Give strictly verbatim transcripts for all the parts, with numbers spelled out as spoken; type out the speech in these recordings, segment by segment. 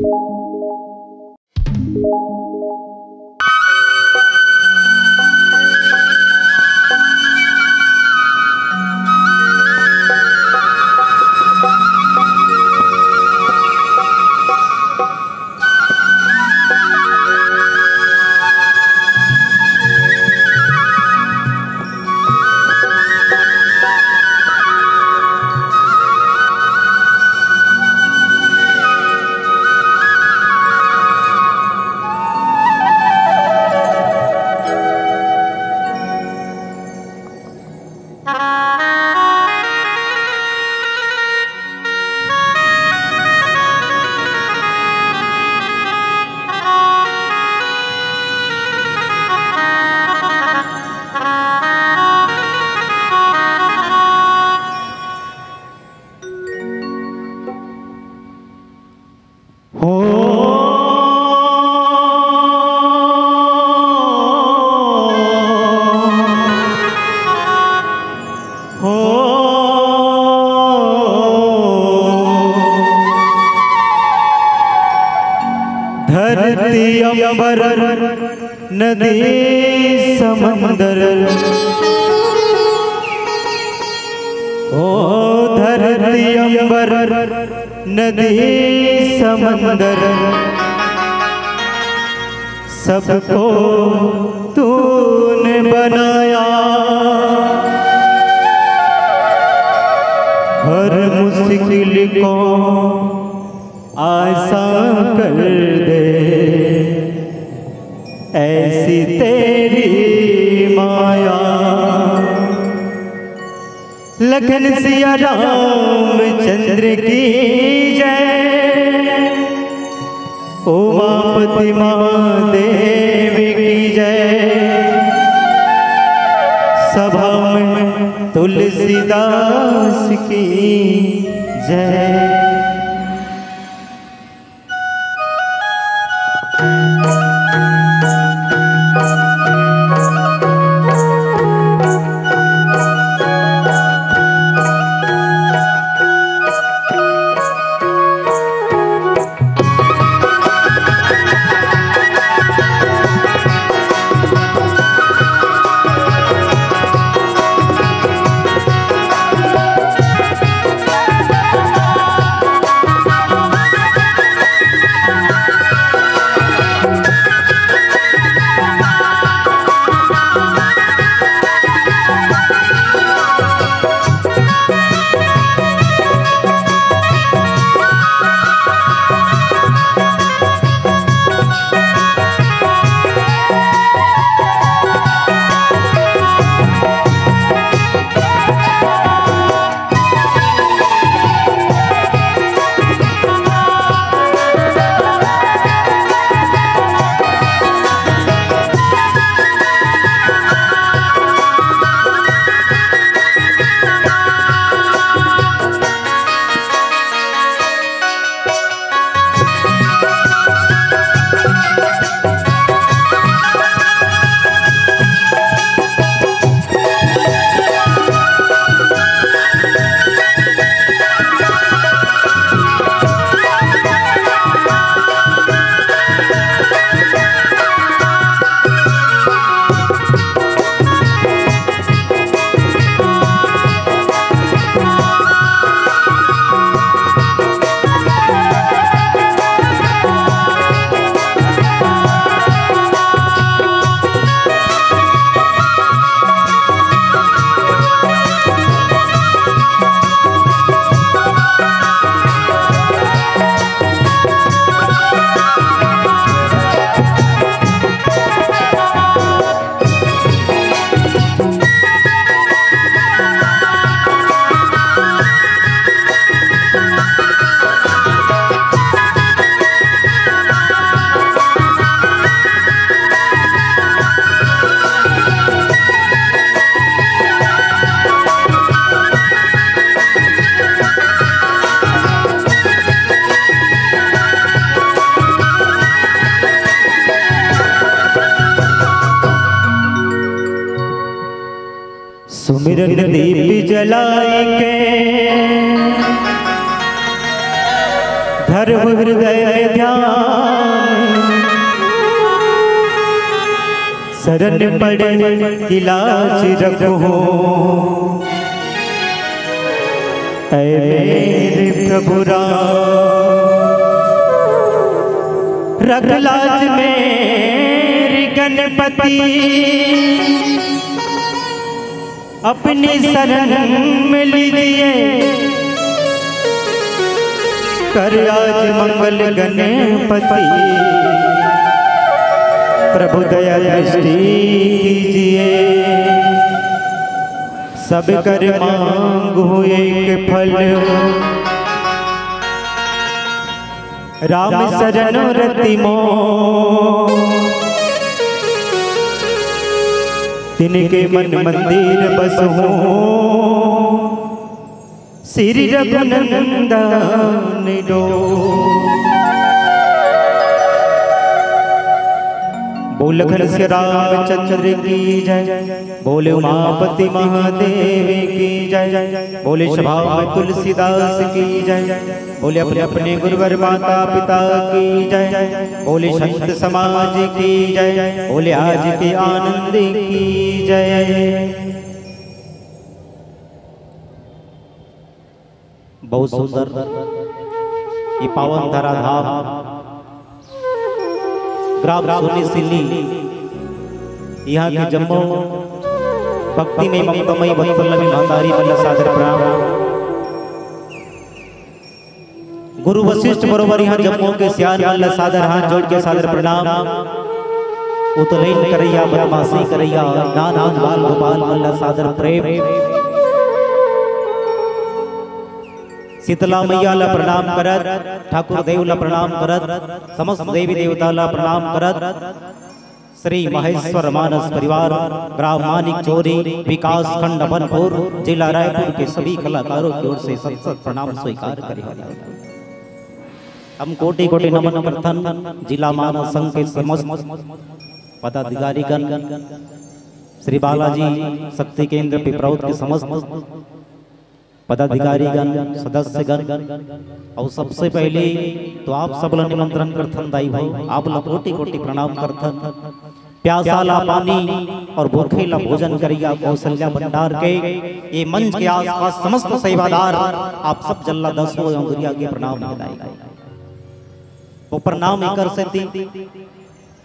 हो, हो, धरती अंबर नदी समंदर, ओ धरती अंबर नदी समंदर, सबको तूने बनाया। हर मुश्किल को आसान कर दे, ऐसी तेरी माया। लखन सिया रामचंद्र की जय, उमापति महादेव की जय, सभा में तुलसीदास की जय। सुमिरन दीप जलाए के हर हृदय में ध्यान, शरण पड़े कि लाज रखो। ऐ मेरे प्रभु राम, रख लाज मेरी गणपति, अपनी शरण में लीजिए, कर आज मंगल गणपति, प्रभु दया दृष्टि कीजिए। सब कर मांगहु एक फल, राम शरण रति मोर। तिनके मन मंदिर बसहु, श्री रघुनंदन डोर। बोल घनश्याम रामचंद्र की जय, बोले उमापति महादेव की जय, बोले सभा में तुलसीदास की जय, बोले अपने अपने गुरुवर माता पिता की जय, बोले संत समाज की जय, बोले आज के आनंद की जय। बहुत सुंदर ये पावन धराधाम ग्राम सोनी सिल्ली, यहाँ के जम्मो भक्तिमय ममतामय वत्सलमय महतारी मन ला सादर प्रणाम। गुरु वशिष्ठ बरोबर यहाँ जम्मो के सियान मन ला सादर हाथ जोड़ के सादर प्रणाम। उतलैन करैया, बदमाशी करैया, नान नान बाल गोपाल मन ला सादर प्रेम। शीतला मैया ला प्रणाम करत, ठाकुर देव ला प्रणाम करत, समस्त देवी देवता ला प्रणाम करत, श्री महेश्वर मानस परिवार, ग्राम मानिक चोरी, विकास खंड अमनपुर, जिला रायपुर के सभी कलाकारों की ओर से सत सत प्रणाम स्वीकार करे। हम कोटि कोटि नमन करथन जिला मानस संघ के समस्त पदाधिकारीगण, श्री बालाजी शक्ति केंद्र पिपरौद के समस्त पदाधिकारीगण, सदस्यगण, और सबसे पहले तो आप सब ला निमंत्रण करथन दाई भाई, आप ला कोटि कोटि प्रणाम करथन। प्यासा ला पानी और भूखे ला भोजन करिया कौशल्या भंडार के ये मंच के आसपास समस्त सेवादार, आप सब जन ला दसों अंगुरिया के प्रणाम हे दाई। वो प्रणाम एकर सेती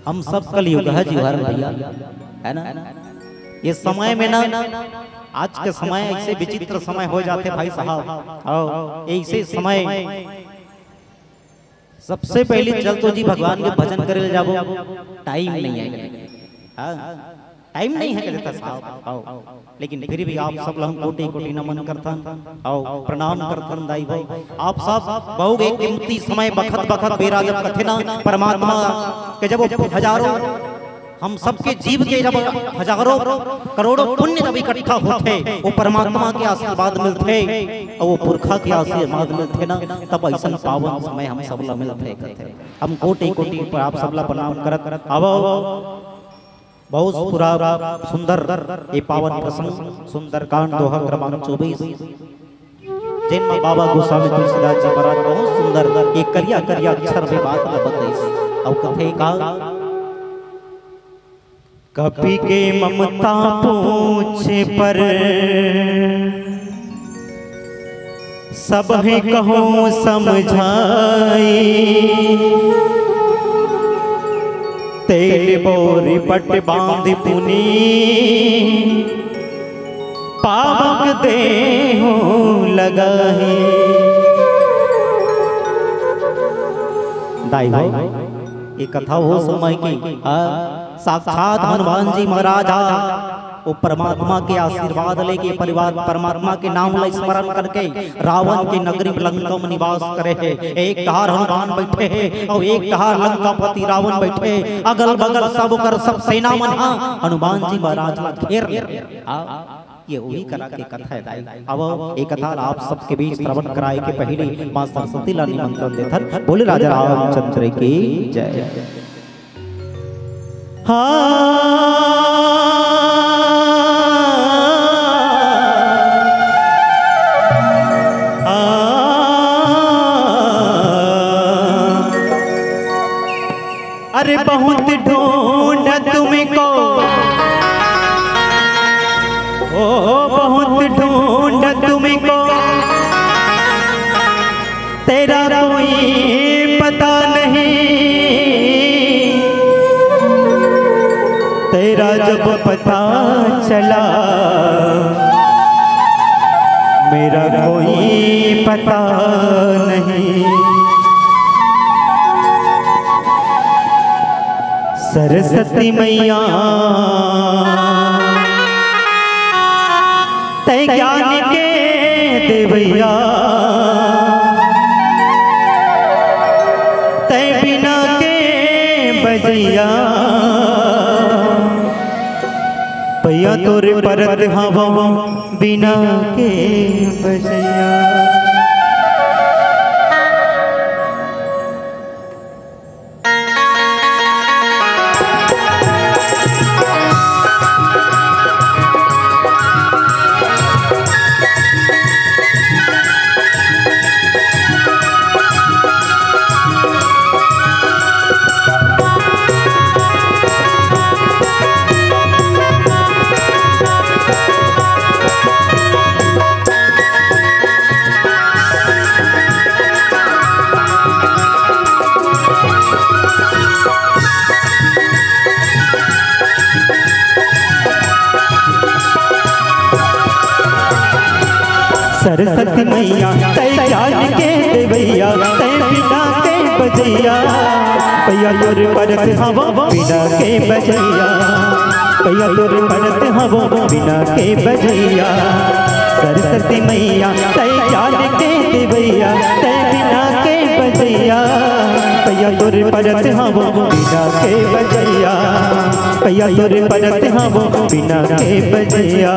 हम सब कलयुग है जीवर भैया, है ना? ये समय में ना, आज के समय ऐसे विचित्र समय हो जाथे भाई साहब। आओ, ऐसे समय सबसे पहले चल तो जी भगवान के भजन करे ले जाबो, टाइम नहीं है। हाँ, टाइम नहीं है कहता साहब। आओ, लेकिन फिर भी आप सब ला हम कोटि कोटि नमन करथन, आओ, प्रणाम करथन दाई भाई। आप सब बहुत एक कीमती समय बखत बखत बेरा जब कथे ना परमात्मा के जब वो हजारों हम सबके जीव के जब हजारों करोड़ों पुण्य जब इकट्ठा होथे, वो परमात्मा के आशीर्वाद मिलथे और वो पुरखा के आशीर्वाद मिलथे ना, तब ऐसा पावन समय हम सब ला मिलथे। हम कोटि कोटि पर आप सब ला प्रणाम करत आवो। बहुत पूरा सुंदर ये पावन प्रसंग, सुंदरकांड दोहा क्रमांक चौबीस, जेन म बाबा गोस्वामी तुलसीदास जी महाराज बहुत सुंदर ये करिया करिया अक्षर में बात ल बतइस। अउ कथे का, कपि के ममता पूछे पर, सब ही कहूँ समझाई। तेल बोरी पट बांध पुनी, पावक देहु लगाही। दाई हो, ये कथा वो समय की, हाँ, साक्षात हनुमान जी महाराज हा, वो परमात्मा के आशीर्वाद लेके परिवार, परमात्मा के नाम ला स्मरण करके रावण के नगरी लंका में निवास करे हे। एक डहार हनुमान बैठे हे और एक डहार लंकापति रावण बैठे हे। अगल बगल सब कर सब सेना मन हा हनुमान जी महाराज ला घेर ले। हाँ, ये वही करा के कथा हे दाई। अब ये कथा ला आप सबके बीच श्रवण कराए के पहले माँ सरस्वती ला निमंत्रण देथन। बोले राजा रामचंद्र की जय। हाँ। अरे बहुत ढूंढा तुमको, ओ बहुत ढूंढा तुमको, तेरा कोई पता नहीं। तेरा जब पता चला, मेरा कोई पता नहीं। सरस्वती मैया, तै ज्ञान के देवैया, तै बीना के बजैया, पैया तोर परत हवं बीना के बजैया। सरस्वती मैया, तै ज्ञान के देवैया, तै बीना के बजैया, पैया तोर परत हवं बीना के बजैया, पैया तोर परत हवं बीना के बजैया। सरस्वती मैया, तै ज्ञान के देवैया, तै बीना के बजैया, पैया तोर परत हवं बीना के बजैया, पैया तोर परत हवं बीना के बजैया।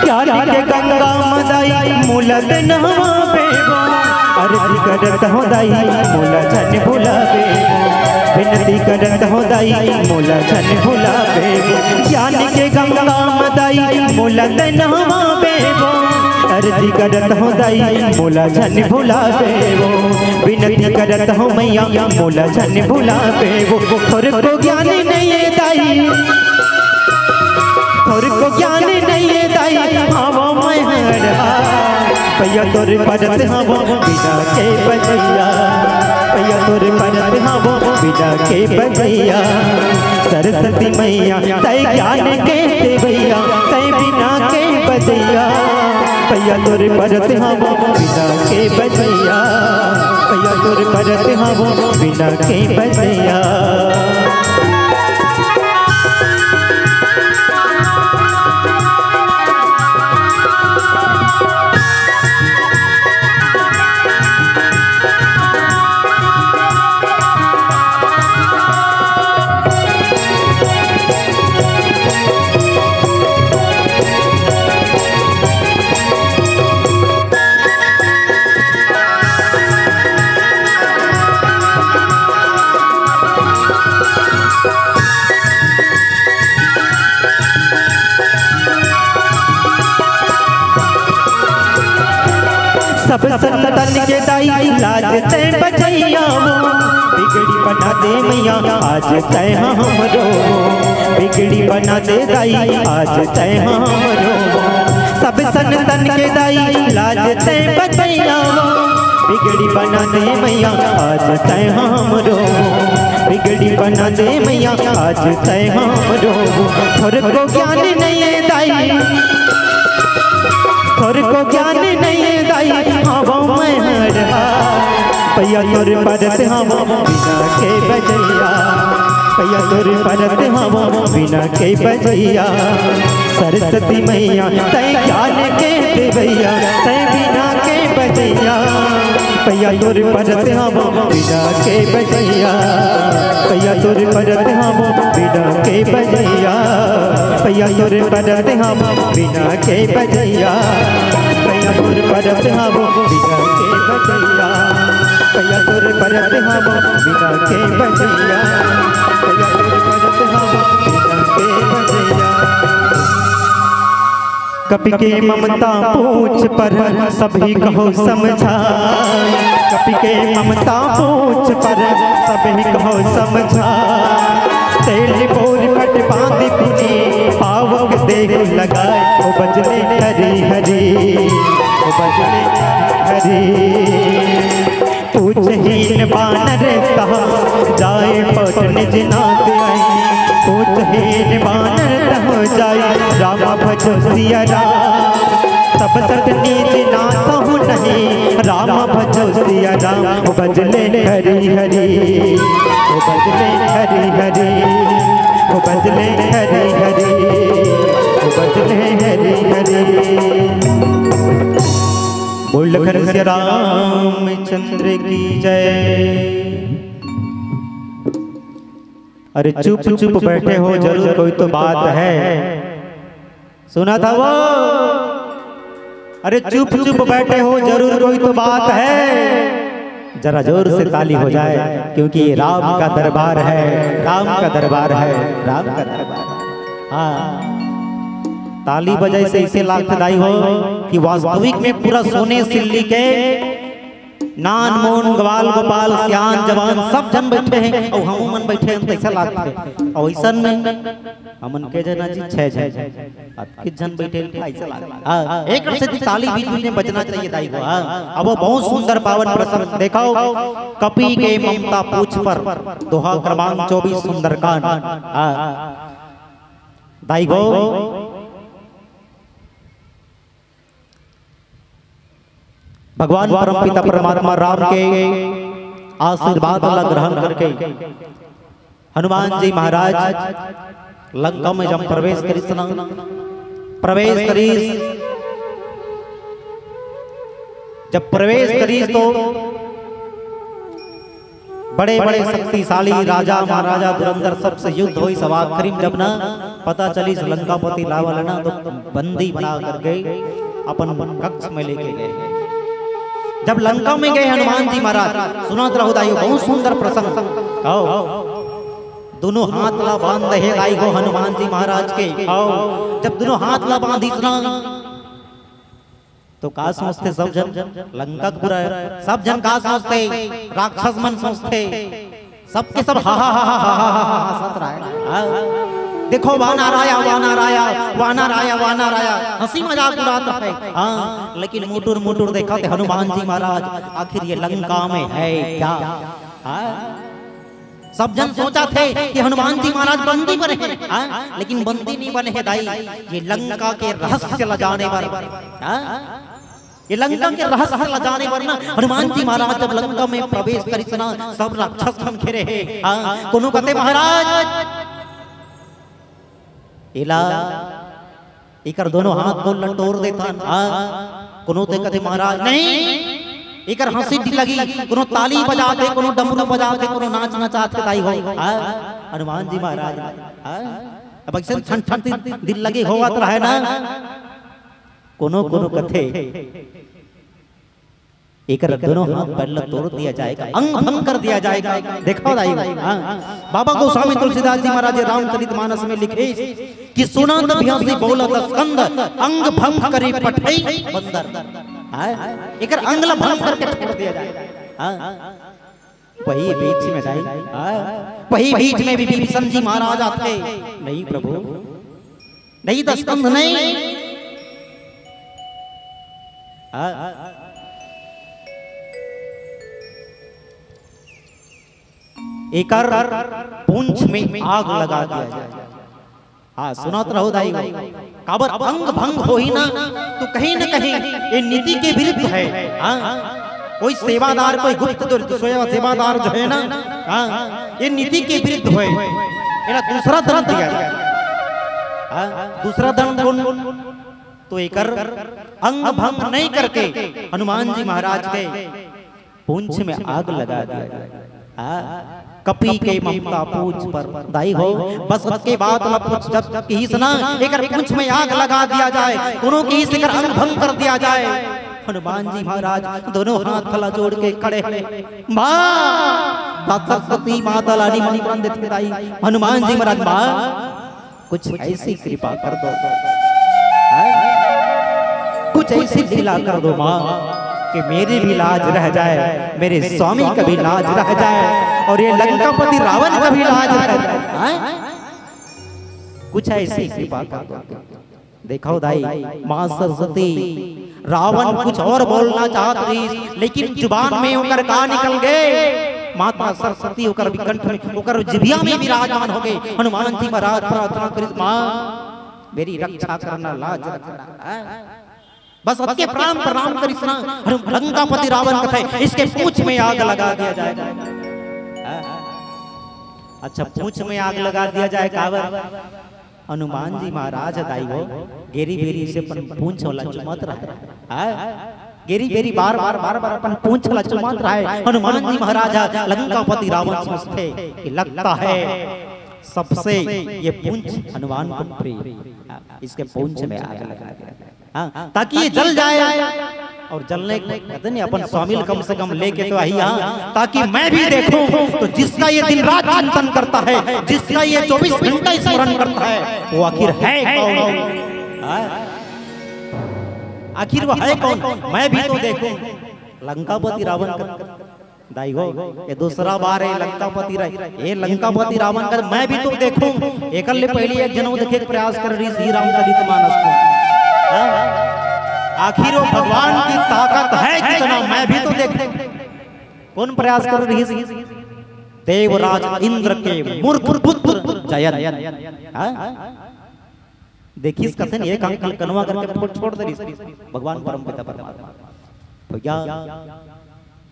ज्ञान के गंगा म दाई मोला तैं नहवाबे वो, अरजी करत हंव दाई मोला झन भुलाबे वो, बिनती करत हंव दाई मोला झन भुलाबे वो। ज्ञान के गंगा म दाई मोला तैं नहवाबे वो, अरजी करत हंव दाई मोला झन भुलाबे वो, बिनती करत हंव मैया मोला झन भुलाबे वो। थोरको ज्ञान नइ हे दाई, थोरको ज्ञान नइ हे दाई, हंव मैं हरहा। पैया तोर परत हंव बीना के बजैया, पैया तोर परत हंव बीना के बजैया। सरस्वती मैया, तै ज्ञान के देवैया, तै बीना के बजैया, पैया तोर परत हंव बीना के बजैया, पैया तोर परत हंव बीना के बजैया। सब संतन के दाई लाज तैं बचैया वो, बिगड़ी बना दे मैया आज तैं हमरो, बिगड़ी बना दे दाई आज तैं हमरो। सब संतन के दाई लाज तैं बचैया वो, बिगड़ी बना दे मैया आज तैं हमरो, बिगड़ी बना दे मैया आज तैं हमरो। थोरको ज्ञान नइ हे दाई, थोरको ज्ञान नइ हे दाई, हंव मैं हरहा। पैया तोर परत हंव बीना के बजैया, भैया तोर परत हवं बीना के बजैया, सरस्वती मैया तैं ज्ञान के देवैया, तैं बीना के बजैया। भैया तोर परत हवं बीना के बजैया, भैया तोर परत हवं बीना के बजैया, भैया तोर परत हवं बीना के बजैया, भैया तोर परत हवं बीना के बजैया, भैया तोर परत हवं बीना के बजैया, भैया तोर परत हवं बीना के बजैया। कपि के ममता पूछ पर सभी कहो समझा, कपि के ममता पूछ पर सभी कहो समझा। तेल बोर पट बांध पुनी पावक देख लगाए, ओ बजले हरी हरी, ओ बजले हरी। पूछहीन बानर तह जाए पट निज नाथ आई, पूछहीन बानर तह जाए राम भजो सिया राम। तब सत निज नाथहु नहीं राम भजो सिया राम। ओ बजले हरी हरी, ओ बजले हरी हरी, ओ बजले हरी हरी, ओ बजले हरी हरी। बोल लखन सिया रामचंद्र की जय। अरे चुप चुप बैठे हो, जरूर कोई तो बात है। सुना था वो? अरे चुप चुप बैठे हो, जरूर कोई तो बात है। जरा जोर से ताली हो जाए, क्योंकि ये राम का दरबार है, राम का दरबार है, राम का दरबार है। हाँ, ताली बजाए से इसे लागथे दाई हो कि वास्तविक में पूरा सोने सिल्ली के नान मोन, ग्वाल गोपाल, सियान जवान सब झन बैठे हैं अउ हमू मन बैठे हैं, तइसा लागथे। अउ अइसन में हमन के झन जी, छह झन, अतके झन बैठे हैं, अइसा लागथे। हाँ, एक से ताली बीच बीच में बजना चाहिए दाई हो। हाँ, अब वो बहुत सुंदर पावन प्रसंग देखो, कपि के ममता पूछ पर, दोहा क्रमांक चौबीस, सुंदरकांड। हाँ, दाई हो, भगवान परमपिता परमात्मा राम के आशीर्वाद ला ग्रहण करके हनुमान जी महाराज लंका में जब प्रवेश करिस ना, प्रवेश करिस, जब प्रवेश करिस तो बड़े-बड़े शक्तिशाली राजा महाराजा धुरंधर सबसे युद्ध होइस। अब आखिरी में जब ना पता चलिस लंकापति रावण ना, तो बंदी बना करके अपन कक्ष में लेके गए। जब लंका में गए हनुमान जी महाराज, सुनत रहो दाई हो, बहुत सुंदर प्रसंग। कहो, दोनों हाथ ला बांध हे दाई हो हनुमान जी महाराज के। कहो, जब दोनों हाथ ला बांधिस ना, तो का सोचथे सब झन? लंका के पूरा सब झन का सोचथे? राक्षस मन सोचथे, सबके सब हा हा हा हा हा हा हा हंसत रहे। हाँ। देखो वानर आया, वानर आया, वानर आया, वानर आया, हंसी मजाक उड़ात रहे। हाँ, लेकिन मुटुर मुटुर देखथे हनुमान जी महाराज, आखिर ये लंका में है क्या? हाँ। सब झन सोचत हे कि हनुमान जी महाराज बंदी बने हे, हाँ? लेकिन बंदी नहीं बने हे दाई, ये लंका के रहस्य ला जाने बर, हाँ? ये लंका के रहस्य ला जाने बर ना हनुमान जी महाराज जब लंका में प्रवेश करिस ना, सब राक्षस मन घेरे हे, हाँ? कोनो कथे महाराज एला, एकर दोनों हाथ गोड़ ल टोर देथन। हाँ, कोनो ते कथे महाराज नहीं, एकर हंसी ढिल लगी, कोनो ताली बजाथे, कोनो डमरू बजाथे, कोनो नाच नचाथे दाई हो। हाँ, हनुमान जी महाराज। हाँ, अब अइसन ठन ठन दिल, दिल लगे होवत रहे ना, कोनो कोनो कथे एकर दोनों हाथ पैर ला तोड़ दिया जाएगा, अंग भंग कर दिया जाएगा। देखो दाई, हाँ, बाबा गोस्वामी तुलसीदास जी महाराज रामचरित मानस में लिखे कि सुनत बिहंसी बोलत स्कंद, अंग भंग करी पठई बंदर। हाँ, एकर अंग ला भंग करके छोड़ दिया जाएगा। हाँ, वही बीच में दाई, हाँ, वही बीच में विभीषण जी महाराज आथे, नहीं प्रभु, नहीं तो स्कंद नहीं। हाँ। एकर पूंछ में आग लगा दिया जाए। हाँ, सुनत रहो दाई हो। काबर अंग भंग होही ना, तो कहीं ना कहीं ये नीति के विरुद्ध है। हाँ, कोई सेवादार, कोई गुप्त जो सेवा-, सेवादार जो है ना, हाँ, ये नीति के विरुद्ध होय, एला दूसरा दंड दिया जाए। हाँ, दूसरा दंड कौन? तो एकर अंग भंग नहीं करके हनुमान जी महाराज के पूंछ में आग लगा दिया जाए। हाँ, कपि के ममता पूंछ पर दाई हो, बस के बात ला पूछ, जब किहिस ना एकर पूंछ में आग लगा दिया जाए, कोनो किहिस एकर अंग भंग कर दिया जाए। हनुमान जी महाराज दोनों हाथ ला जोड़ के खड़े हैं। माँ, सरस्वती माता ला निमंत्रण देथे दाई। हनुमान जी महाराज, माँ, कुछ ऐसी कृपा कर दो, कुछ ऐसी लीला कर दो माँ, कि मेरी भी लाज रह जाए, मेरे स्वामी का भी लाज रह जाए, और ये लंकापति रावण का भी लाज रह जाए। हाँ? कुछ ऐसी कृपा कर दो। देखो दाई, माँ सरस्वती, रावण कुछ और बोलना चाहत रहिस, लेकिन जुबान में ओकर का निकल गे? माता सरस्वती ओकर विकंठ में, ओकर जिभिया में विराजमान हो गे। हनुमान जी महाराज प्रार्थना करिस, माँ, मेरी रक्षा करना, लाज रखना। बस अतके प्रणाम, प्रणाम करिस ना, हनु-, लंकापति रावण कथे, इसके पूंछ में आग लगा दिया जाए। अच्छा, पूंछ में आग लगा दिया जाए, काबर? हनुमान जी महाराज ह दाई हो, गेरी बेरी से अपन पूंछ वाला चुमत रहे। हाँ? गेरी बेरी बार बार, बार बार अपन पूंछ वाला चुमत रहे। हनुमान जी महाराज ह लंकापति रावण सोचथे कि लगता है सबसे ये पूंछ हनुमान को प्रिय। हाँ, इसके पूंछ में आग लगा दिया। हाँ, ताकि ये जल जाए और जलने के बाद नहीं, अपन स्वामी कम से कम लेके तो आई, हाँ, ताकि मैं भी देखूं। तो जिसका ये दिन रात चिंतन करता है, जिसका ये चौबीस घंटा स्मरण करता है, वो आखिर है कौन? हाँ? आखिर वो है कौन? मैं भी तो देखूं। लंकापति रावण का दाई हो, ये दूसरा बार है लंकापति रा-, ये लंकापति रावण का मैं भी तो देखूं। एकर ले पहले एक जनऊ देखे के प्रयास कर रहिस रामचरित मानस को। हाँ? आखिर वो भगवान की ताकत है कितना, मैं भी तो देखूं। कौन प्रयास कर रहिस? देवराज इंद्र के मूर्ख पुत्र जयंत। हाँ? देखिस कथन एक अंक कनवा करके फोड़ छोड़ दे रहिस भगवान परम पिता परमात्मा। भैया,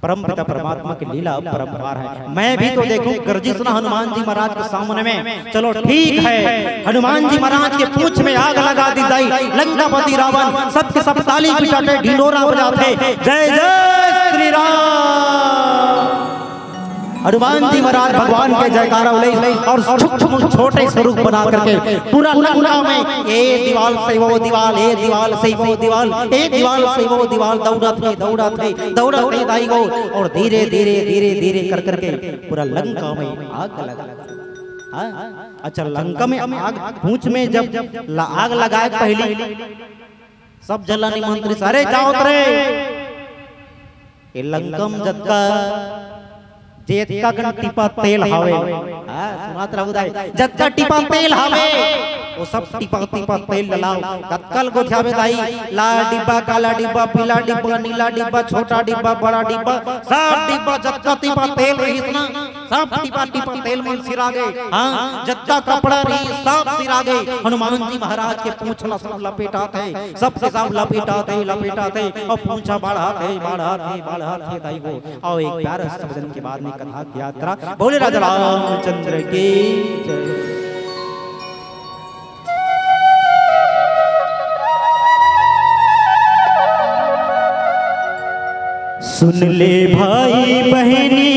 परम पिता परमात्मा की लीला अपरंपार है। मैं भी तो देखूं, गर्जिस ना हनुमान जी महाराज के सामने में। चलो ठीक है, हनुमान जी महाराज के पूंछ में आग लगा दी जाई। लंकापति रावण सबके सब ताली पिटाथे, ढिंडोरा बजाथे, जय जय श्री राम। हनुमान जी महाराज भगवान के जयकारा बोले और सूक्ष्म छोटे स्वरूप बना करके पूरा लंका में ये दीवाल से वो दीवाल, ये दीवाल से वो दीवाल, ये दीवाल से वो दीवाल दौड़त हे, दौड़त हे, दौड़त हे दाई हो। और धीरे धीरे, धीरे धीरे कर करके पूरा लंका में आग लगा। हाँ? अच्छा, लंका में आग, पूंछ में जब ला-, आग लगाए पहली सब जला निमंत्रित, अरे जाओ रे, ये लंका म जतका, जतका कन टीपा तेल हावे। हाँ, सुनात रहू दाई, जतका टीपा तेल हावे, वो सब टीपा, टीपा तेल ल लाओ। कतका ल गोठियाबे दाई, लाल डिब्बा, काला डिब्बा, पीला डिब्बा, नीला डिब्बा, छोटा डिब्बा, बड़ा डिब्बा, सब डिब्बा जतका टीपा तेल रहिस ना, सब टीपा टीपा तेल मन सिरा गे। हाँ, जतका कपड़ा रहिस सब सिरा गे। हनुमान जी महाराज के पूंछ ला सब लपेटात हे, सब के सब लपेटात हे, लपेटात हे, और पूंछा बढ़ात हे, बढ़ात हे, बढ़ात हे दाई हो। और एक प्यारा सा भजन के बाद में कथा की यात्रा। बोले राजा रामचंद्र की जय। सुन ले भाई बहिनी,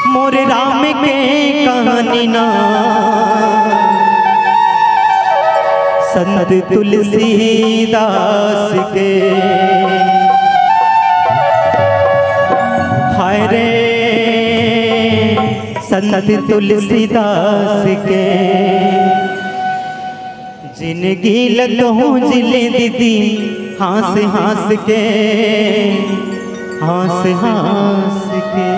मोर राम के कहानी ना, संत तुलसीदास के। हाय रे, संत तुलसीदास के। जिनगी ल कहूँ जिले दीदी, हाँस हाँस के, हाँस हाँस के।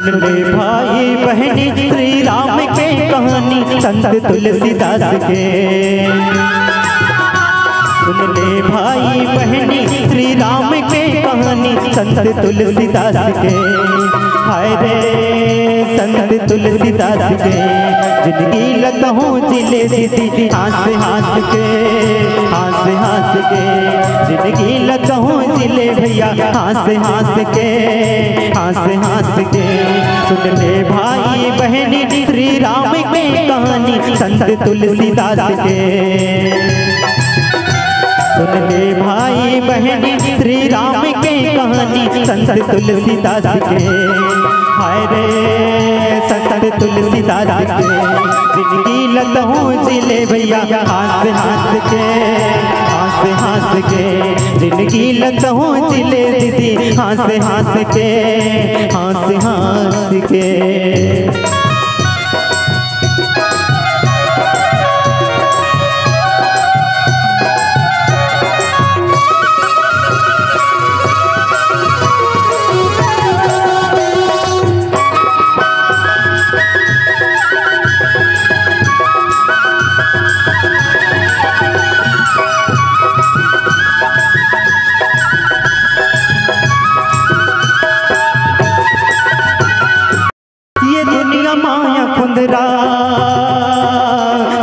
सुन ले भाई बहनी श्री राम के कहानी संत तुलसीदास के। सुन ले भाई बहनी श्री राम के कहानी संत तुलसीदास के। हाय रे संत तुलसीदास के, जिनगी ल तहूँ जिले दीदी हँस हँस के, हँस हँस के। जिनगी ल तहूँ जिले भैया हँस हँस के, हँस हँस के। सुन ले भाई बहनी श्री राम के कहानी संत तुलसीदास के। सुन ले भाई बहनी श्री राम के कहानी संत तुलसीदास के। हाय रे संत तुलसीदास के, जिनगी ल तहूँ जिले भैया हँस हँस के, हँस हँस के। जिनगी ल तहूँ जिले दीदी हँस हँस के, हँस हँस के। ये दुनिया माया खुंदरा,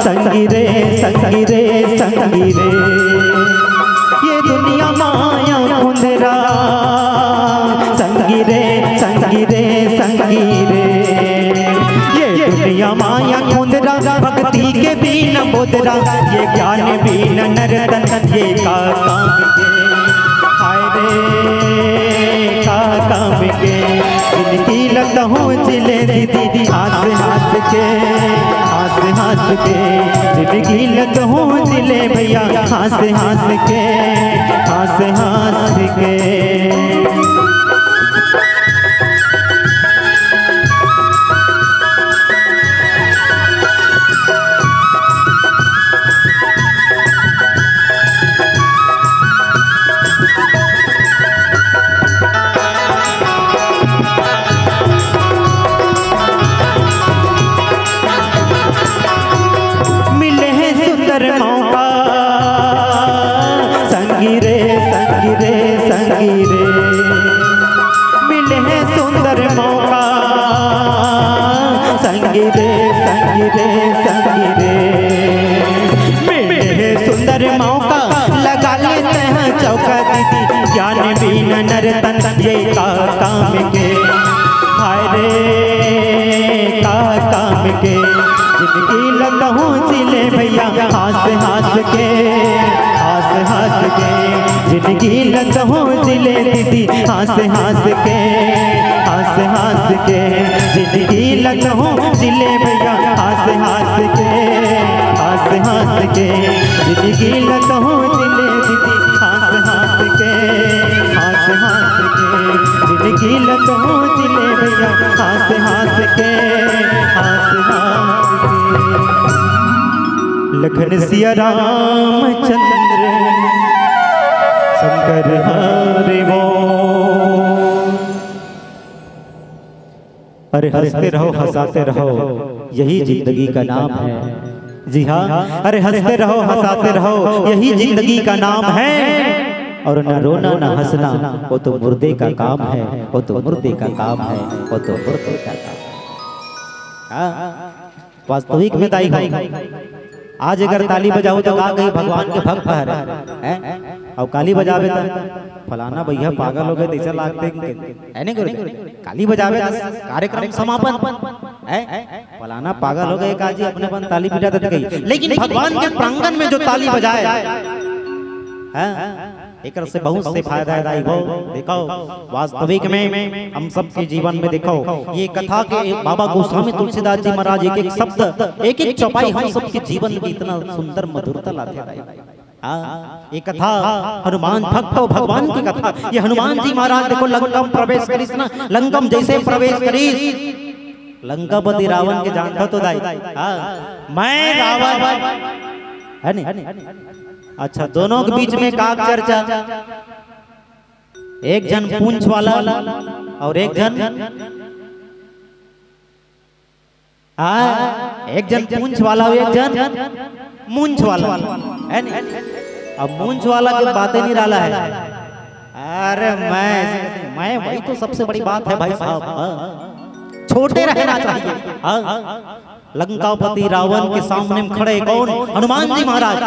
संगी रे, संगी रे, संगी रे। ये दुनिया माया खुंदरा, संगी रे, संगी रे, संगी रे। ये दुनिया माया खुंदरा, भक्ति के बीन बोदरा, ये ज्ञान बीन नर तन, ये का काम के। हाय रे, का काम के। जिनगी ल तहूँ जिले दीदी हँस हँस के, हँस हँस के। जिनगी ल तहूँ जिले भैया हँस हँस के, हँस हँस के। मिले हे सुंदर मौका, संगी रे, संगी रे, संगी रे। मिले हे सुंदर मौका, संगी रे, संगी रे, संगी रे। मिले हे सुंदर मौका, लगा ले तैं ह चौका दीदी, ज्ञान बीन नर तन, ये का काम के। हाय रे, का काम के। जिनगी ल तहूँ जिले भैया हँस हँस के, हँस हँस के। जिनगी ल तहूँ जिले दीदी हँस हँस के, हँस हँस के। जिनगी ल तहूँ जिले भैया हँस हँस के, हँस हँस के। जिनगी ल तहूँ जिले दीदी हँस हँस के, हँस हँस के। जिनगी ल तहूँ जिले भैया हँस हँस के, हँस हँस के। लखन सिया रामचंद्र शंकर हरि बोल। अरे हँसते रहो, हँसाते रहो, यही जिंदगी का नाम है। जी हाँ, अरे हँसते रहो, हँसाते रहो, यही जिंदगी का नाम है। और न रोना, न हँसना, वो तो मुर्दे का काम है, वो तो मुर्दे का काम है, वो तो मुर्दे का काम है। हाँ, वास्तविक में दाई हो। आज अगर ताली बजाओ तो का कही, भगवान के भक्त हरे, हैं? अउ काली बजाबे त फलाना भैया पागल हो गए, तैसा लागथे कि, है नहीं गुरुदेव? काली बजाबे त कार्यक्रम समापन, हैं? फलाना पागल हो गए का जी, अपने अपन ताली पिटा देत कही। लेकिन भगवान के प्रांगण में जो ताली बजाए, हैं? एकर से बहुत से फायदा है दाई हो। देखो, वास्तविक में हम सबके जीवन में देखो, ये कथा के बाबा गोस्वामी तुलसीदास जी महाराज एक एक शब्द, एक एक चौपाई हम सबके जीवन में इतना सुंदर मधुरता लाथे दाई। हाँ, ये कथा हनुमान भक्त अउ भगवान की कथा। ये हनुमान जी महाराज देखो लंका में प्रवेश करिस ना, लंका में जैसे प्रवेश करिस, लंकापति रावण के जानता तो दाई। हाँ, मैं रावण, है नहीं? अच्छा, दोनों के बीच में का चर्चा? एक झन पूंछ वाला अउ एक झन हाँ, एक जन पूंछ वाला हो, एक जन मूंछ वाला, है नहीं? अब मूंछ वाला के बातें नहीं रहा है। अरे मैं मैं वही तो सबसे बड़ी बात है भाई साहब। हाँ। छोटे रहना चाहिए। हाँ। लंकापति रावण के सामने में खड़े कौन? हनुमान जी महाराज।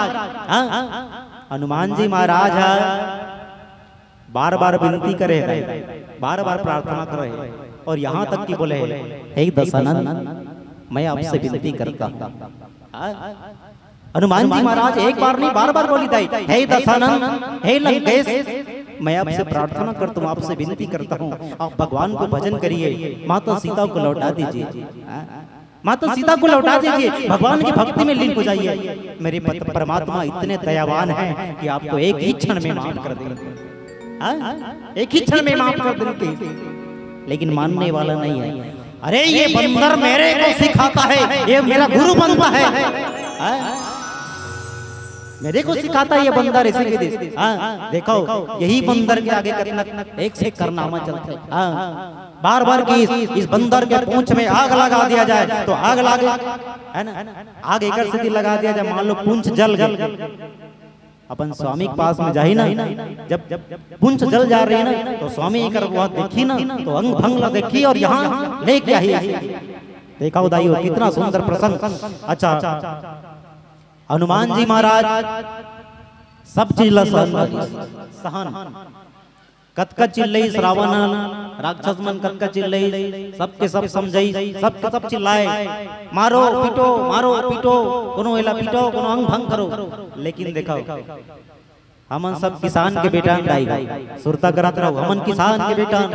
हाँ। हनुमान जी महाराज है, बार बार विनती करे है, बार बार प्रार्थना करे है, और यहाँ तक कि बोले है, हे दशानन, मैं आपसे विनती करता हूँ। हाँ? हनुमान जी महाराज एक बार नहीं, बार बार बोली दाई, हे दशानन, हे लंकेश, मैं आपसे प्रार्थना करता हूँ, आपसे विनती करता हूँ, आप भगवान को भजन करिए, माता सीता को लौटा दीजिए। हाँ? माता सीता को लौटा दीजिए, भगवान की भक्ति में लीन हो जाइए। मेरे पत-, परमात्मा इतने दयावान हैं कि आपको एक ही क्षण में माफ कर देंगे। हाँ? एक ही क्षण में माफ कर देंगे। लेकिन मानने वाला नहीं है। अरे, ये बंदर मेरे को सिखाता है, ये मेरा गुरु बनता है। हाँ? मेरे को सिखाता है ये बंदर, इसी के दिन। हाँ, देखो, यही बंदर के आगे कितना एक से एक कारनामा चलता है। हाँ, बार बार की इस, इस बंदर के पूंछ में आग लगा दिया जाए तो आग लगे, है ना? आग एक सीधी लगा दिया जाए, मान लो पूंछ जल गई। अपन स्वामी के पास में जाही ना, जब जब पूंछ जल जा रही ना, तो स्वामी एक वो देखी ना, तो अंग भंग ला देखी और यहाँ लेके आई। देखा उदाई हो, कितना सुंदर प्रसंग। अच्छा, हनुमान जी महाराज सब चीज ला सहन करिस, सहन। कतका चिल्लईस रावण, राक्षस मन कतका चिल्लईस, सबके सब समझाईस, सबके सब चिल्लाए, मारो पीटो, मारो पीटो, कोनो एला पीटो, कोनो अंग भंग करो। लेकिन देखो, हमन सब किसान के बेटा हन दाई, सुरता करत रहो, हमन किसान के बेटा हन।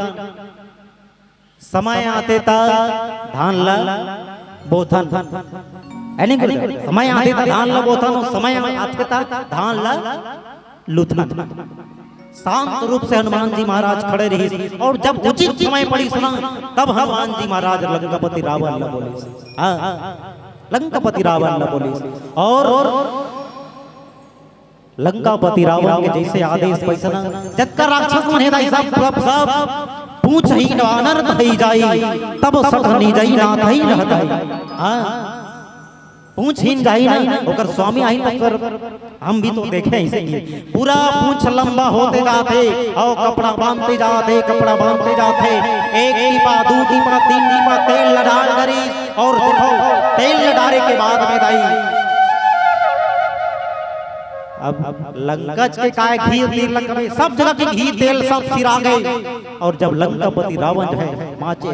समय आथे त धान ला बोथन, है नहीं गुरुदेव? समय आथे त धान ला बोथन, और समय आथे त धान ला लुथन। शांत रूप से हनुमान जी महाराज खड़े रहिस, और जब उचित समय पड़िस ना, तब हनुमान जी महाराज लंकापति रावण ला बोलिस। हाँ, लंकापति रावण ला बोलिस। और लंकापति रावण के जैसे आदेश, वैसे ना, जतका राक्षस मन हे दाई, सब, सब, सब पूंछ ही वानर धई जाई, तब सठ निजई नाथ ही रह जाई। हाँ, पूंछ हीन जाई ना, ओकर स्वामी आही तब फिर हम भी तो देखे ऐसे ही। पूरा पूंछ लंबा होते जाथे, और कपड़ा बांधते जाथे, कपड़ा बांधते जाथे। एक टीपा, दू टीपा, तीन टीपा तेल ला डाल करी, और देखो, तेल ला डारे के बाद में दाई, अब लंकच के काय घी तेल लगबे, सब जगह के घी तेल सब सिरा गए। और जब लंकापति रावण जो है, माचे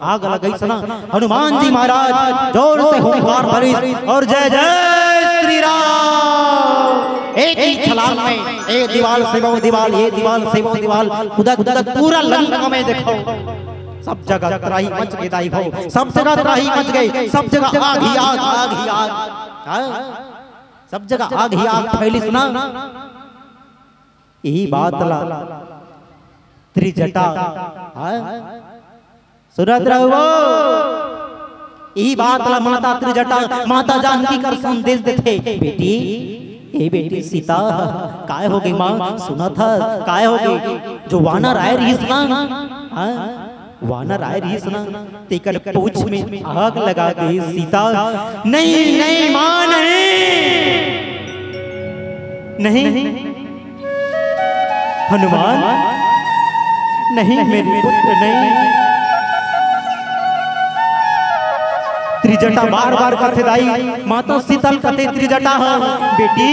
आग लगईस ना, हनुमान जी महाराज जोर से हुंकार भरिस और जय जय श्री राम। एक ही छलांग में ये दीवाल से वो दीवाल, ये दीवाल से वो दीवाल, कूदत कूदत पूरा लंका में देखो, सब जगह त्राही मच गई दाई हो, सब जगह त्राही मच गई, सब जगह आग ही आग, आग ही आग। हाँ? सब जगह आग ही आग फैलिस ना। यही बात ला त्रिजटा, हाँ? सुनत रहो, यही बात ला माता त्रिजटा, माता जानकी कर संदेश देथे, बेटी, ए बेटी सीता, काय हो गई माँ? सुनत हस, काय हो गई? जो वानर आए रहिस ना, हाँ? वानर आए रहिस ना, तेकर पूछ में आग लगा दे सीता। नहीं, नहीं माँ, नहीं। नहीं हनुमान, नहीं मेरे पुत्र, नहीं। त्रिजटा बार बार कथे दाई, माता सीता ल कथे त्रिजटा ह, बेटी,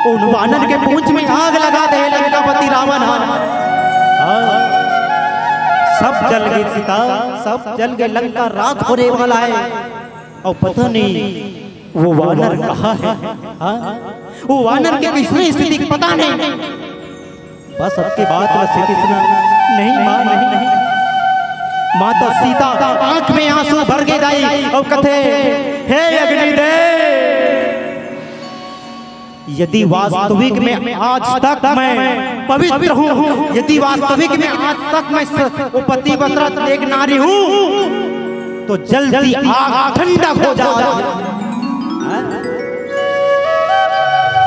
उन वानर के पूंछ में आग लगा दे लंकापति रावण ह। हाँ, सब जल गए सीता, सब जल गए, लंका राख होने वाला है। और पता नहीं वो वानर कहाँ है। हाँ? वो वानर के किसने स्थिति पता नहीं। बस अब के बाद बस स्थिति सुना। नहीं माँ, नहीं, नहीं। माता सीता आंख में आंसू भर के दाई और कथे, हे अग्निदेव, यदि वास्तविक में आज तक मैं पवित्र हूँ, यदि वास्तविक में आज तक मैं स-, वो पतिव्रता एक नारी हूँ, तो जल्दी आग ठंडा हो जाए।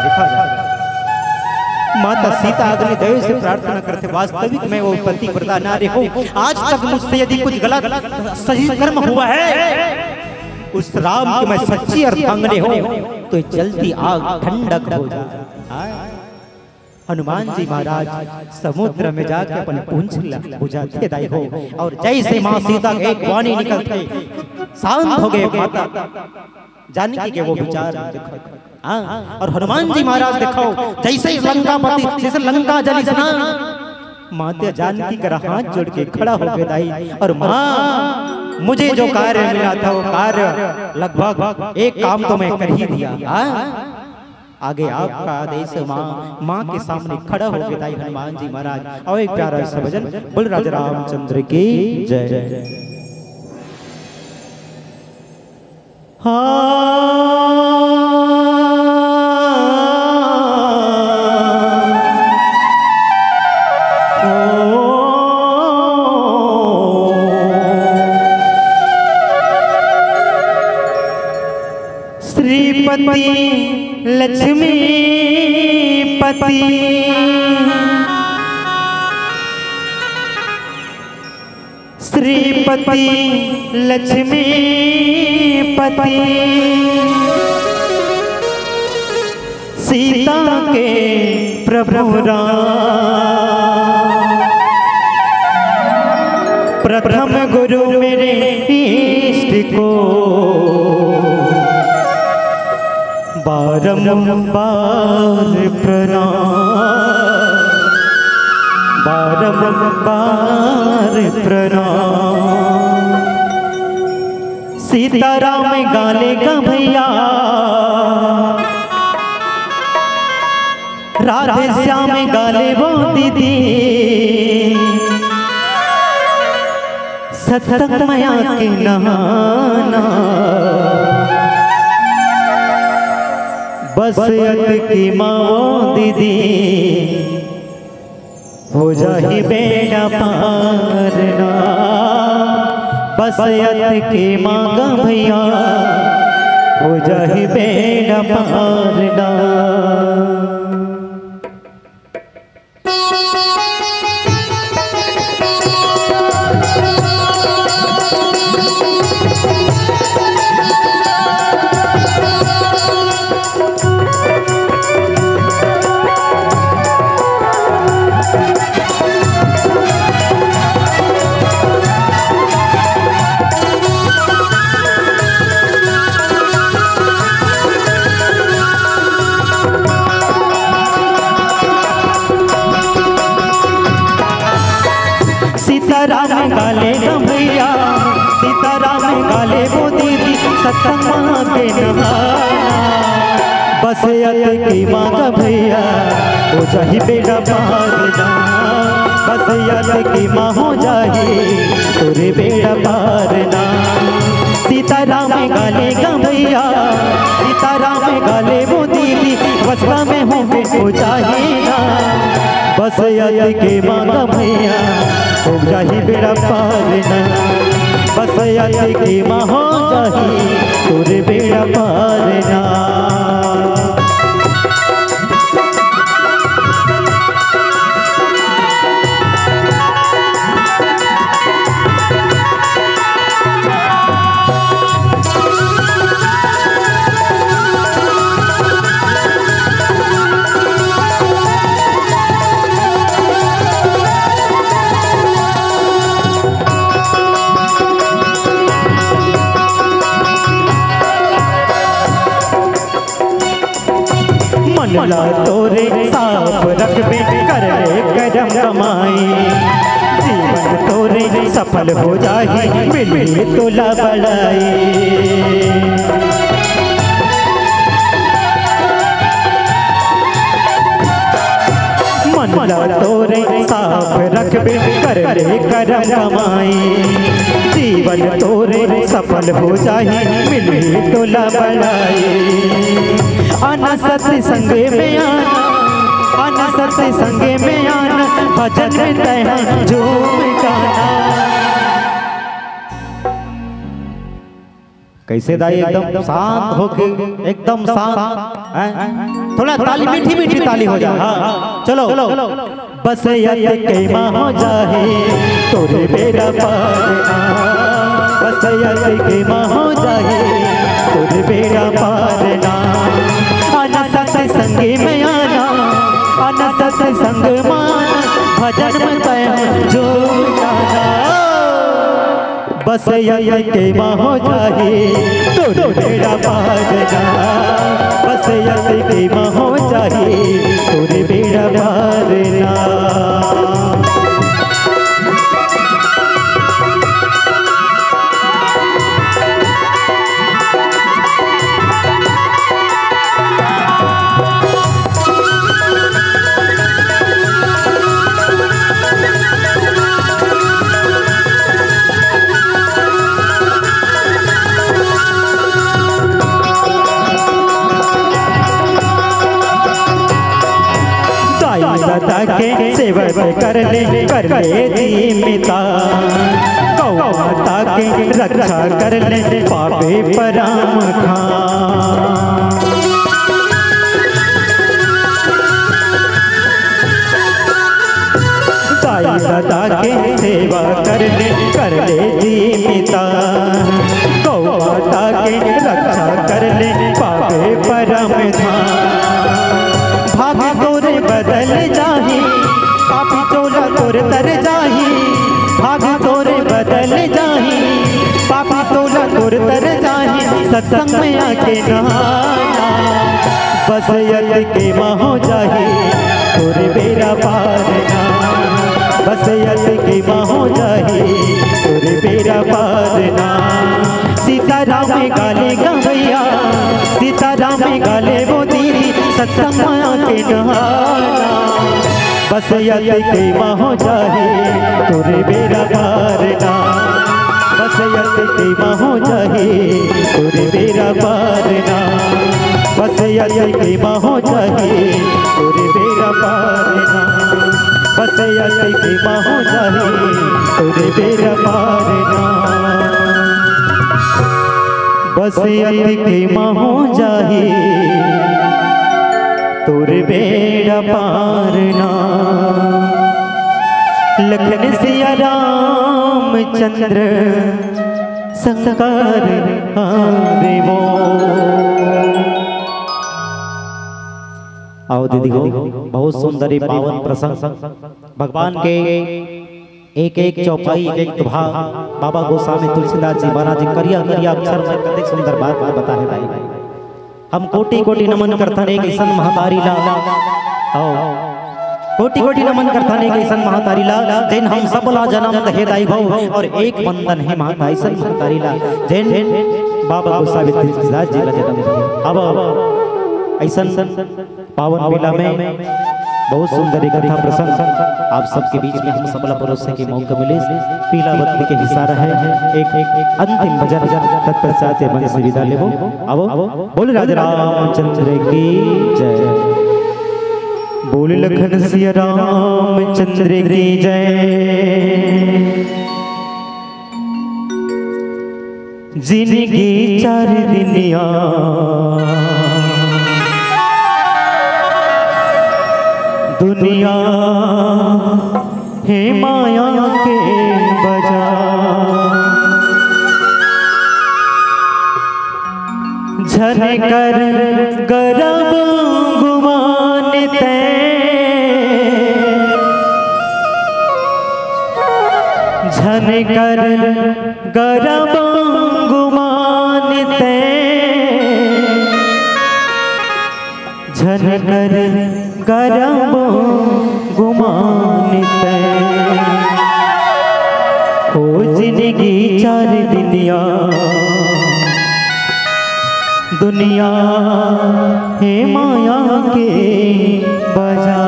देखा जाए, माता सीता अग्निदेव से प्रार्थना करते, वास्तविक में वो पतिव्रता नारी हूँ, आज तक मुझसे यदि कुछ गलत सही कर्म हुआ है, उस राम के मैं सच्ची अर्धांगिनी हों, तो जलती आग ठंडक हो जाए। हाँ। हनुमान जी महाराज समुद्र में जाके अपन पूंछ ला बुझाथे दाई हो, और जैसे माँ सीता के एक वाणी निकलथे, शांत हो गए माता जानकी के वो विचार। देखो, हाँ, और हनुमान जी महाराज देखो, जैसे ही लंकापति, जैसे लंका जली ना, माता जानकी कर हाथ जोड़ के खड़ा हो गए दाई, और माँ, मुझे जो कार्य मिला था वो कार्य लगभग एक काम तो मैं कर ही दिया। हाँ, आगे आपका आदेश है माँ। माँ के सामने खड़ा हो गए दाई हनुमान जी महाराज। और एक प्यारा सा भजन, बोल राजा रामचंद्र की जय। हाँ। ओ। श्रीपति लक्ष्मीपति, श्रीपति लक्ष्मीपति, सीता के प्रभु राम, प्रथम गुरु मेरे इष्ट को, बारंबार प्रणाम, बारंबार प्रणाम। सीताराम गाले गा भैया, राधे श्याम गाले वो दीदी, सत्संग मया के नहाना, बस अतकी माँ वो दीदी, हो जाही बेड़ा पार ना। बस अतकी माँ गा भैया, हो जाही बेड़ा पार ना। सीताराम गाले गा भैया, सीताराम गाले वो दीदी, सत्संग मया के नहाना। बस अतकी माँ गा भैया, हो जाही बेड़ा पार ना। बस अतकी माँ, हो जाही तोरे बेड़ा पार ना। सीताराम गाले गा भैया, सीताराम गाले वो दीदी, बस में हूँ मैं, हो जाही ना। बस अतकी माँ गा भैया, हो जाही बेड़ा पार ना। बस अतकी माँ, हो जाही तोरे बेड़ा पार ना। मन ला तोरे साफ रखबे, कर ले करम कमाई। जीवन तोरे सफल हो जाही, मिलही तोला बड़ाई। मन ला तोरे साफ रखबे, कर ले करम कमाई। जीवन तोरे सफल हो जाही, मिलही तोला बड़ाई। आना सत्संग में आना, आना सत्संग में आना, भजन में तैं हा झूम जाना। कैसे दाई एकदम शांत होके, एकदम शांत, हैं? थोड़ा ताली, मीठी मीठी ताली हो जाए। हाँ, चलो। बस अतकी माँ, हो जाही तोरे बेड़ा पार ना। बस अतकी माँ, हो जाही तोर बेड़ा पार ना। आना सत्संग में आना, आना सत्संग में आना, भजन में तैं जुट जाना। बस यतिके म हो जाही तोर बेड़ा पार ना। बस यतिके म हो जाही तोर बेड़ा पार ना। दाई ददा के सेवा कर ले, कर ले जीमिता। गौ माता के रक्षा कर ले, पाबे परम धाम। दाई ददा के सेवा कर ले, कर ले जीमिता। गौ माता के रक्षा कर ले, पाबे परम धाम। भाग तोर बदल जाही, पापी टोला तोर तर जाही। भाग तोर बदल जाही, पापी टोला तोर तर जाही। सत्संग में आके नहाना, बस यतिके म हो जाही तोर बेड़ा पार ना। बस यतिके म हो जाही तोर बेड़ा पार ना। सीताराम गाले गवैया, सीताराम गाले वो दीदी, सत्संग में आके नहाना। बस यतिके म हो जाही तोर बेड़ा पार ना। बस यतिके म हो जाही तोर बेड़ा पार ना। बस यतिके म हो जाही तोर बेड़ा पार ना। बस यतिके म हो जाही तोर बेड़ा पार ना। बस यतिके म हो जाही तोर बेड़ा पार ना। लखन सिया रामचंद्र शंकर हरे वो। आओ दीदी हो, बहुत सुंदर ये पावन प्रसंग। भगवान के एक एक चौपाई, एक एक दोहा बाबा गोस्वामी तुलसीदास जी महाराज जी करिया करिया अक्षर में कतेक सुंदर बात बता हे भाई। हम कोटि कोटि नमन करथन एक अइसन महतारी ला। आओ, कोटि कोटि नमन करथन एक अइसन महतारी ला, जेन हम सब ला जनम दे हे दाई भव, और एक वंदन हे माता अइसन महतारी ला, जेन बाबा गोस्वामी तुलसीदास जी ला जनम दे हे। अब अइसन पावन मेला में बहुत सुंदर एक कथा प्रसंग आप सबके बीच में हम सबला परोसे के मौका मिले। पीला बत्ती के हिस्सा रहे, एक, एक अंतिम भजन, तत्पश्चात ये मंच से विदा लेबो। आवो, बोल राजा रामचंद्र की जय, बोल लखन सिया रामचंद्र की जय। जिनगी चार दिनिया दुनिया हे माया के बजार। झन कर गरब गुमान तैं, झन कर गरब गुमान तैं, झन कर गरब गुमान तैं। ओ जिनगी चार दिनिया दुनिया हे माया के बजार।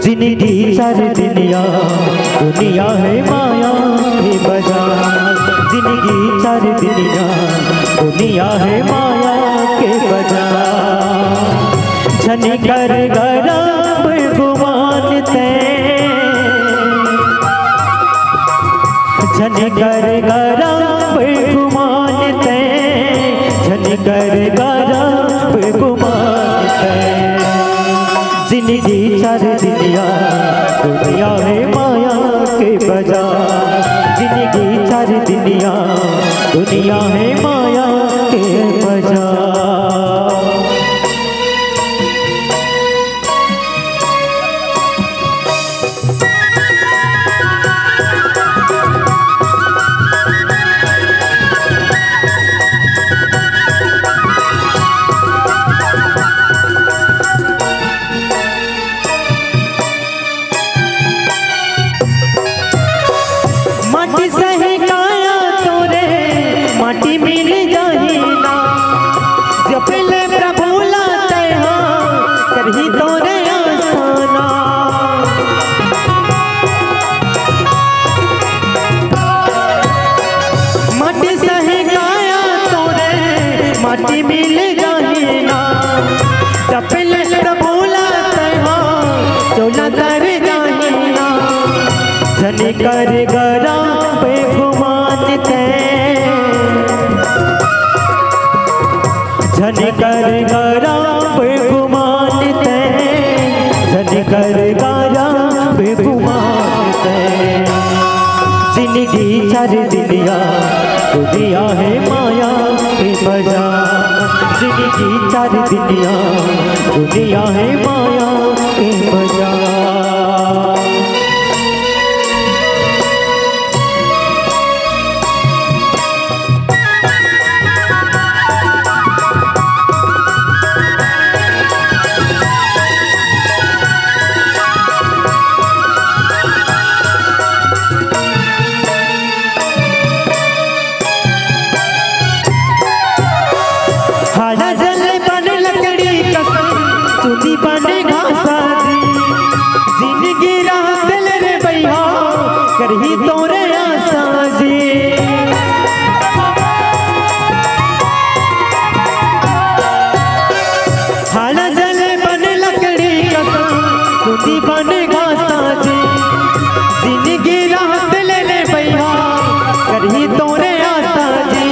जिनगी चार दिनिया दुनिया हे माया के बजार। जिनगी चार दिनिया दुनिया हे माया के बजार। झन कर गरब गुमान तैं, झन कर गरब गुमान तैं, झन कर गरब गुमान तैं। जिनगी चार दुनिया, दुनिया हे माया के बजार। जिनगी चार दुनिया, दुनिया हे माया के बजार। माटी सही काया तोरे, माटी मिल जाही ना। जपे ले प्रभु ला तैं हा, करही तोरे आसाना। माटी सही काया तोरे, माटी मिल जाही ना। जपे ले प्रभु ला तैं हा, चोला तर जाही ना। झन कर गरब गुमान तैं, झन कर गरब गुमान तैं, झन कर गरब गुमान तैं। जिनगी चार दुनिया, दुनिया हे माया के बजार। जिनगी चार दुनिया, दुनिया हे माया के बजार। हाड़ा जले बन लकड़ी कसन, सुनी बने घासा जी। जिनगी राह दिल रे बइहा, करही तोरे आसा जी। हाड़ा जले बन लकड़ी कसन, सुनी बने घासा जी। जिनगी राह दिल रे बइहा, करही तोरे आसा जी।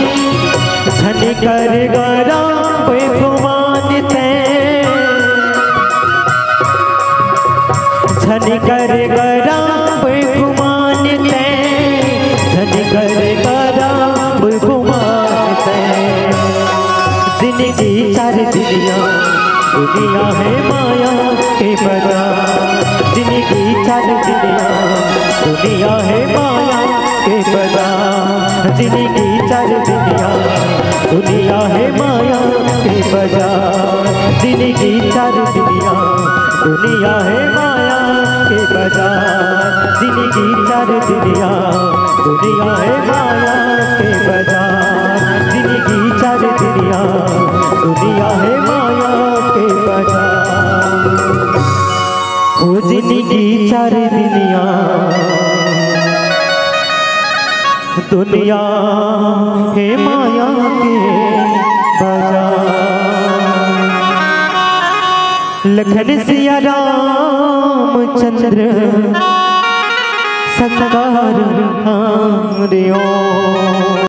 झन कर गरब गुमान तैं, झन कर गरब गुमान तैं, झन कर गरब गुमान तैं। जिनगी चार दुनिया, दुनिया हे माया के बजार। जिनगी चार दुनिया, दुनिया हे माया के बजार। जिनगी चार दुनिया, दुनिया हे माया के बजार। जिनगी चार दुनिया, दुनिया हे माया के बजार। जिनगी चार दुनिया, दुनिया हे माया के बजार। जिनगी चार दुनिया, दुनिया हे माया के बजार। ओ जिनगी चार दुनिया, दुनिया हे माया के बजार। लखन सिया रामचंद्र संगार हमरे ओ।